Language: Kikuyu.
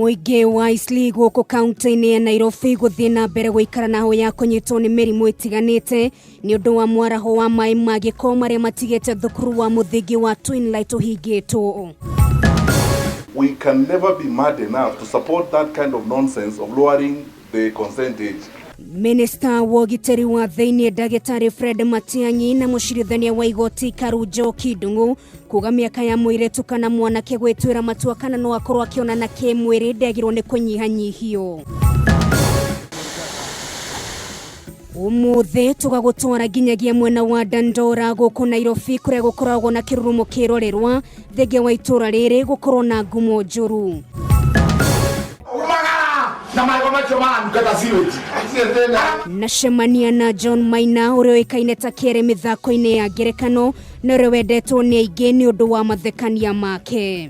Mũingĩ wa Eastleigh gũkũ kaunti-inĩ ya Nairobi gũthiĩ na mbere gũikara na hũ ya kũnyitwo nĩ mĩrimũ ĩtiganĩte nĩ ũndũ wa mwaraho wa maĩ ma gĩko marĩa matigĩte thukuru wa mũthingi wa Twinlight ũhingĩtwo. We can never be mad enough to support that kind of nonsense of lowering the consent age. Minista wa ũgitĩri wa thĩinĩ ndagĩtarĩ Fred Matiang'i na mũcirithania wa igoti Karunjo Kindung'u kuga mĩaka ya mũirĩtu kana mwanake gwĩtuĩra matua kana no akorwo akĩonana kĩmwĩrĩ ndĩagĩrĩirwo nĩ kũnyihanyihio. Ũmũthĩ tũgagũtwara nginyagia mwena wa Dandora gũkũ Nairobi kũrĩa gũkoragwo na kĩrurumo kĩrorerwa thengia wa itũra rĩrĩ gũkorwo na ngumo njũru. Umagara na magego macio maranunga ta sewage. Nacemania na John Maina ũrĩa ũĩkaine ta kĩere mĩthako-inĩ ya ngerekano na ũrĩa wendetwo nĩ aingĩ nĩ ũndũ wa mathekania make.